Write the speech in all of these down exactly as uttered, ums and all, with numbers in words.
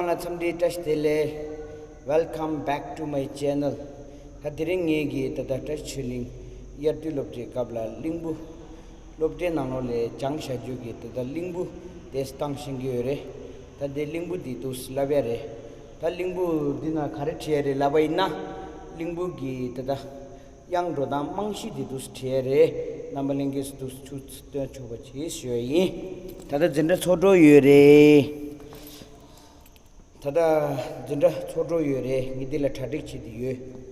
ལ་འཚམས་འདྲི་བཀྲ་ཤིས་བདེ་ལེགས། Welcome back to my channel. ད་དེ་རིང་ངེད་ཀྱིས་ད་ལྟ་བཀྲ་ཤིས་ཆོས་གླིང་དབྱར་དུས་སློབ་གྲྭའི་སྐབས་ལ་གླིང་བུ་སློབ་གྲྭའི་ནང་ལོགས་ལ་སྦྱངས་བཞག་རྒྱུ་གི་ད་ལྟ་གླིང་བུ་དེ་བཏང་ཤེས་ཀྱི་ཡོད་རེད། ད་དེ་གླིང་བུ་འདི་འདུག་ལབ་ཡ་རེད། ད་གླིང་བུ་འདི་ན་ག་རེ་བྲིས་ཡ་རེད་ལབ་པ་ཡིན་ན། གླིང་བུ་གི་ད་ལྟ་དབྱངས་འགྲོ་སྟངས་རྨང་གཞི་འདི་འདུག་བྲིས་ཡ་རེད། རྣམ་པ་ལྷན་རྒྱས་སུ་འདུག་ཆུ་སྟོན་ཆོག་པ་བྱེད་ཞུ་ཡ་ཡིན། ད་ལྟ་འཛིན་གྲྭ་ཚོགས་འགྲོ་ཡོད་རེད། ད་ལྟ་འཛིན་གྲྭ་ཚོགས་འགྲོ་ཡོད་རེད། ངས་འདི་ལ་གྲ་སྒྲིག་བྱེད་དུ་ཡོད།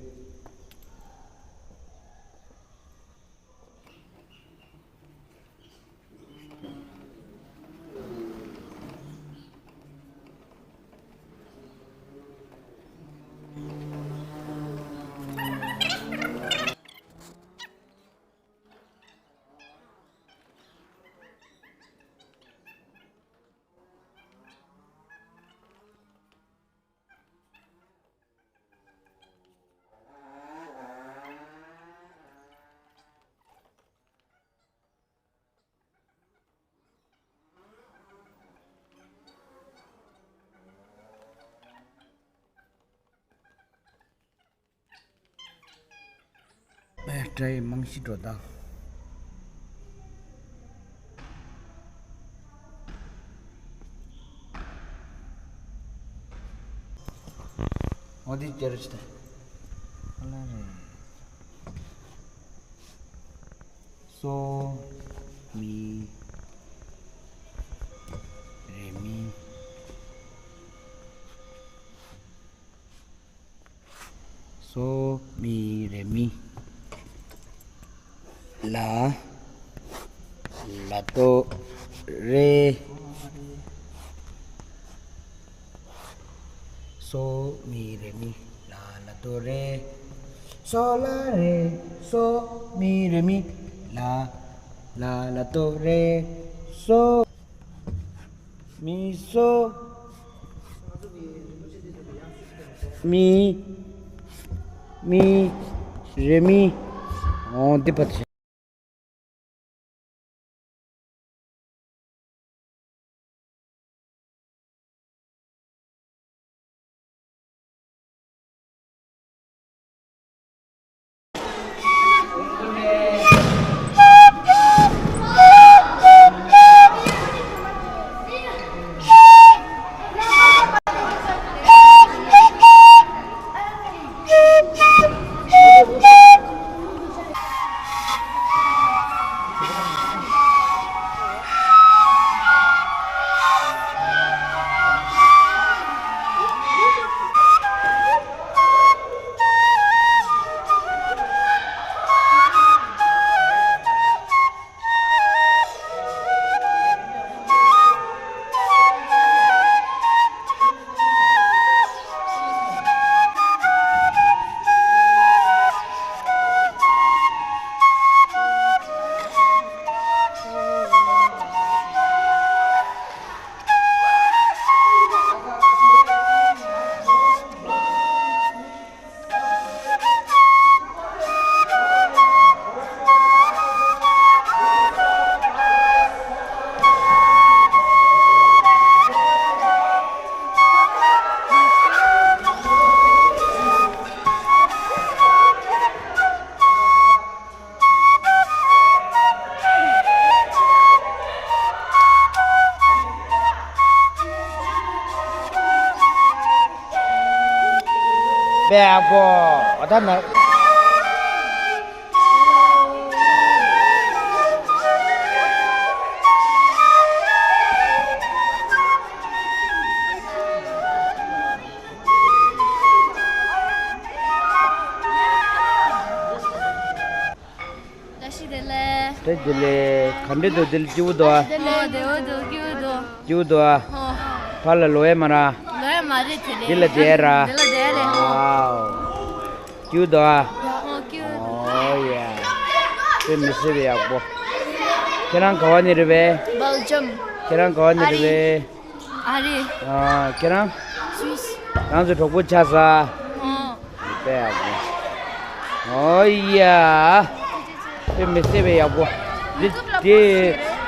སྒྲ་ཡི་རྨང་གཞི་འགྲོ་སྟངས། འོ་འདི་སྐྱར་ཅི་ད། ཨ་ལ་རེ། སོ། མི། རེ་མི། སོ། མི། རེ་མི། ལ། ལ་དོ། རེ། སོ། མི། རེ་མི། ལ། ལ་དོ། རེ། སོ། ལ། རེ། སོ། མི། རེ་མི། ལ། ལ། ལ་དོ། རེ། སོ། མི། སོ། མི། མི། རེ་མི། འོ་འདི་པ་དེ། པའི་ཨ་ཁོ། འོ་ད་ན། བཀྲ་ཤིས་བདེ་ལེགས། བཀྲ་ཤིས་བདེ་ལེགས། ག་འདྲ་འདུག་འདི་ལ་སྐྱིད་པོ་འདུག་ཨ། བདེ་ལེགས། བདེ་པོ་འདུག་སྐྱིད་པོ་འདུག་སྐྱིད་པོ་འདུག་ཨ། ཧོ། ཕར་ལ་ལོག་ཡས་མ་ར། ལོག་ཡས་མ་རེད་དེ་རེད། འདི་ལ་བསྡད་ར། འདི་ལ་བསྡད་རེད་ཧོ། ཝའོ། སྐྱིད་པོ་འདུག་ཨ། ཧོ་སྐྱིད་པོ། ཨོ་ཡ། དཔེ་མི་སྲིད་པའི་ཡག་པོ། ཁྱེད་རང་ག་བ་ནས་རེད་པས། སྦེལ་ཇམ། ཁྱེད་རང་ག་བ་ནས་རེད་པས། ཨ་རི། ཨ། ཁྱེད་རང་། སུད་སི། རང་ཚོ་གྲོགས་པོ་ཆགས་ས། ཨོ། དཔེ་ཡག་པོ། ཨོ་ཡ། དཔེ་མི་སྲིད་པའི་ཡག་པོ། འདི་འདི་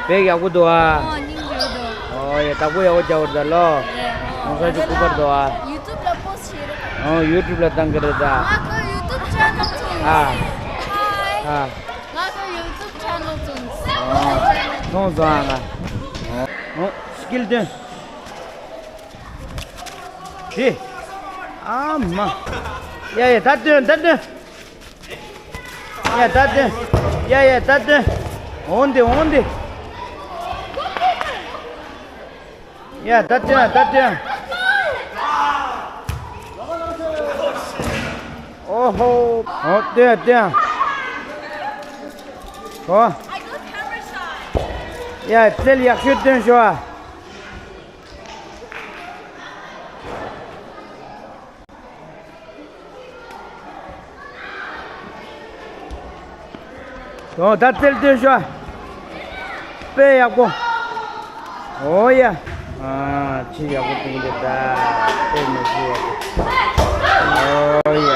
དཔེ་ཡག་པོ་འདུག་ཨ། ཨོ་སྙིང་རྗེ་པོ་འདུག་ཨོ་ཡ། བདག་པོ་ཡག་པོ་རྒྱག་དགོས་རེད་ད་ལོ། རེད། ཨོ། ང་ཚོ་སྐུ་པར་དོ་ཨ། ཡུ་ཊུབ་ལ་པོ་སི་ཊི་བྱེད་རོགས། ཨོ་ཡུ་ཊུབ་ལ་བཏང་གི་རེད་ད། ང་གི་ཡུ་ཊུབ་ཆེ་ནལ་ཚུན། ཨ། ཧའི། ཨ། ང་གི་ཡུ་ཊུབ་ཆེ་ནལ་ཚུན། ཨོ། མཐོང་སོང་ཨ་ང་། ཨོ། སི་ཀིལ་སྟོན། དེ། ཨ་མ། ཡ་ཡ་ད་སྟོན་ད་སྟོན། ཡ་ད་སྟོན། ཡ་ཡ་ད་སྟོན། འོང་དེ་འོང་དེ། ཡ་ད་སྟོན་ད་སྟོན། ཨོ་ཧོ། ཨོ་སྟོན་སྟོན། ཨོ། ཡ་རྩལ་ཡག་ཤོས་སྟོན་ཤོག་ཨ། དོ་ད་རྩལ་སྟོན་ཤོག་དཔེ་ཡག་པོ། ཨོ་ཡ། ཨ་ཆེས་ཡག་པོ་བྱུང་འདུག་ད་དཔེ་མི་སྲིད་ཡག་པོ། ཨོ་ཡ། ཨ།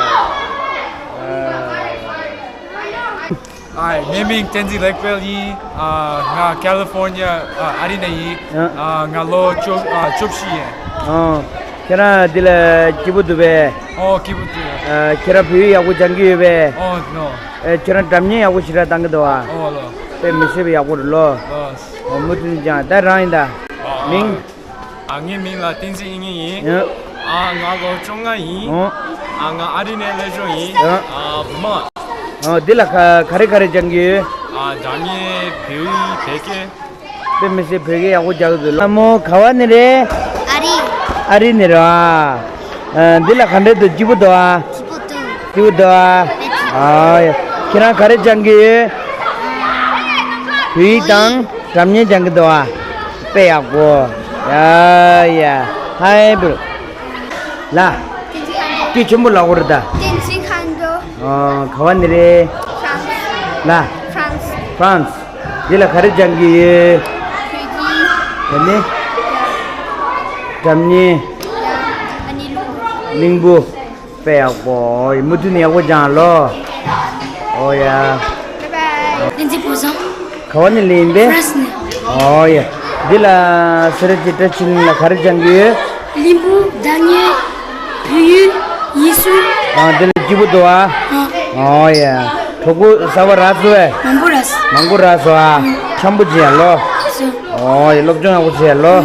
ཨ། ངའི་མིང་བསྟན་འཛིན་ལེགས་དཔལ་ཡིན། ཨ། ང་ཀ་ལི་ཧྥོར་ནི་ཡ། ཨ། ཨ་རི་ནས་ཡིན། ཨ། ཨ། ང་ལོ་བཅུ། ཨ། བཅུ་བཞི་ཡིན། ཨ། ཁྱེད་རང་འདི་ལ་སྐྱིད་པོ་འདུག་པས། ཨོ་སྐྱིད་པོ་འདུག་ཨ། ཁྱེད་རང་བོད་ཡིག་ཡག་པོ་སྦྱང་གི་ཡོད་པས། ཨོ་ནོ། ཨ། ཁྱེད་རང་སྒྲ་སྙན་ཡག་པོ་ཞེ་དྲག་བཏང་གི་འདུག་ཨ། ཨོ་ལོ། དཔེ་མི་སྲིད་པའི་ཡག་པོ་རེད་ལོ། ལོ། ཨོ་མུ་མཐུད་ནས་སྦྱང་། ད་རང་ཡིན་ད། ཨ། མིང་། ཨ། ངའི་མིང་ལ་བསྟན་འཛིན་དབྱིག་གཉེན་ཡིན། ཡ། ཨ། ང་ལོ་བཅོ་ལྔ་ཡིན། ཨ། ང་ཨ་རི་ནས་སླེབས་བྱུང་ཡིན། ཡ། ཨ། བུ་མ། ཨ། འདི་ལ་ག་ག་རེ་ག་རེ་སྦྱང་གི་ཡོད། ཨ། སྒྲ་སྙན། བོད་ཡིག་བོད་སྐད། དཔེ་མི་སྲིད་བོད་སྐད་ཡག་པོ་རྒྱག་གི་འདུག་ལ་མོ་ག་བ་ནས་རེད། ཨ་རི། ཨ་རི་ནས་རེད་ཨ། ཨ། འདི་ལ་ག་འདྲ་འདུག་སྐྱིད་པོ་འདུག་ཨ། སྐྱིད་པོ་འདུག་སྐྱིད་པོ་འདུག་ཨ། ཨ་ཡ། ཁྱེད་རང་ག་རེ་སྦྱང་གི་ཡོད། བོད་ཡིག་དང་སྒྲ་སྙན་སྦྱང་གི་འདུག་ཨ། དཔེ་ཡག་པོ། ཡ་ཡ། ཧའི་བུ། ལ། སྐད་ཆེན་པོ་ལབ་དགོས་རེད་ད། བསྟན་འཛིན་མཁའ་འགྲོ། ཨ། ག་བ་ནས་རེད། ཧྥ་རན་སི། ལ། ཧྥ་རན་སི། ཧྥ་རན་སི། འདི་ལ་ག་རེ་སྦྱང་གི་ཡོད། བོད་ཡིག་དེ་ནས། སྒྲ་སྙན། ཡ། ཨ་ནི་གླིང་བུ། གླིང་བུ། དཔེ་ཡག་པོ། མུ་མཐུད་ནས་ཡག་པོ་སྦྱང་ལོ། ཨོ་ཡ། བསྟན་འཛིན་ཕུན་བཟང་། ག་བ་ནས་སླེབས་ཡིན་པས། ཧྥ་རན་སི་ནས། ཨོ་ཡ། འདི་ལ་སེ་ར་བྱེས་བཀྲ་ཤིས་གླིང་ལ་ག་རེ་སྦྱང་གི་ཡོད། གླིང་བུ། སྒྲ་སྙན། བོད་ཡིག་ཡིག་གཟུགས། ཨ། འདི་ལ་སྐྱིད་པོ་འདུག་ཨ། ཨ། ཨོ་ཡ། གྲོགས་པོ་གསར་པ་རག་སོང་བས། མང་པོ་རག་སོང་། མང་པོ་རག་སོང་ཨ། འཆམ་པོ་བྱེད་ཡ་ལོ། སོ། ཨོ་ཡ། སློབ་སྦྱོང་ཡག་པོ་བྱེད་ཡ་ལོ།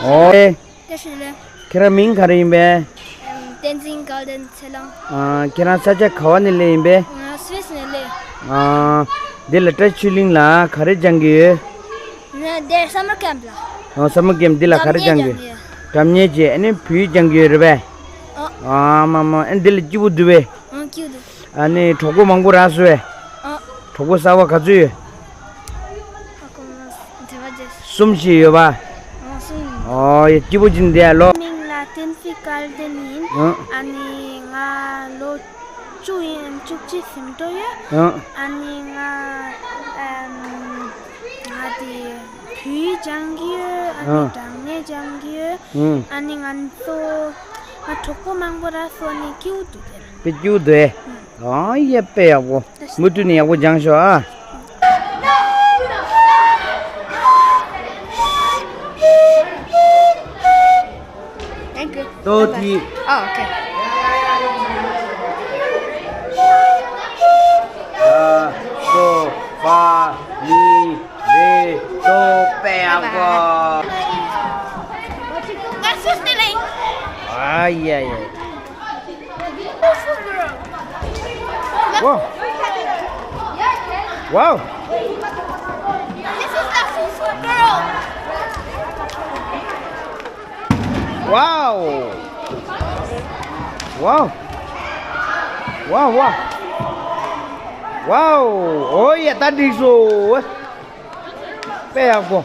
ཨོ་ཡ། བཀྲ་ཤིས་བདེ་ལེགས། ཁྱེད་རང་མིང་ག་རེ་ཡིན་པས། བསྟན་འཛིན་གལ་ལྡན་ཚེ་རིང་། ཨ། ཁྱེད་རང་ས་ཆ་ག་བ་ནས་སླེབས་ཡིན་པས། ང་སུད་སི་ནས་སླེབས། ཨ། འདི་ལ་བཀྲ་ཤིས་གླིང་ལ་ག་རེ་སྦྱང་གི་ཡོད། ང་འདིར་སམ་མར་ཀེམ་ལ། ཨ། སམ་མར་ཀེམ་འདི་ལ་ག་རེ་སྦྱང་གི་ཡོད། སྒྲ་སྙན་བྱས་ཨ་ནི་བོད་ཡིག་སྦྱང་གི་ཡོད་རེད་པས། ཨ། ཨ་མ་མ། ཨ། འདི་ལ་སྐྱིད་པོ་འདུག་པས། ཨ། སྐྱིད་པོ་འདུག་ཨ་ནི་གྲོགས་པོ་མང་པོ་རག་སོང་བས། ཨ། གྲོགས་པོ་གསར་པ་ག་ཚོད་ཡོད། ཨ་ཁོ་མ་དེ་བ་ཇེ། གསུམ་ཞིག་ཡོད་པ། ཨ། གསུམ། ཨོ་ཡ། སྐྱིད་པོ་ཅིག་འདུག་ལོ། མིང་ལ་བསྟན་འཛིན་སྐལ་ལྡན་ཡིན། ཨ། ཨ་ནི་ང་ལོ་བཅུ་ཡིན། བཅུ་གཅིག་ཟིན་འགྲོ་ཡོད། ཨ། ཨ་ནི་ང་ཨམ་ང་དེ་བོད་ཡིག་སྦྱང་གི་ཡོད། ཨ་ནི། ཨ། སྒྲ་སྙན་སྦྱང་གི་ཡོད། ཨ། ཨ་ནི་ང་ཚོ་ང་གྲོགས་པོ་མང་པོ་རག་སོང་། ཨ་ནི་སྐྱིད་པོ་འདུག་དེ་ལ། དཔེ་སྐྱིད་པོ་འདུག་ཨེ། ཨ། ཨོ་ཡ། དཔེ་ཡག་པོ། མུ་མཐུད་ནས་ཡག་པོ་སྦྱང་ཤོག་ཨ། Thank you. ཏོ་ཏི། Oh, okay. ཨ། ཏོ། ཕ། མི། རེ། ཏོ། དཔེ་ཡག་པོ། ང་སུད་སི་ནས་ཡིན། ཨ་ཡ་ཡ། Wow. Wow. This is the Fufu girl. Wow. Wow. Wow, wow. Wow. Oh yeah, that is so. དཔེ་ཡག་པོ།